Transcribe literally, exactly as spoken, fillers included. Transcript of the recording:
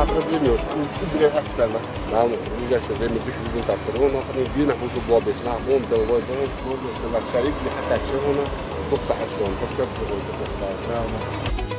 Развернёшь, убирай от сцены. Нам в ближайшее время дых результат. Ровно, дина бузу бобиш, на бом, белой, бом, можно сказать, шарик, не хотят, чего на. Только что он, пускай другой, пускай.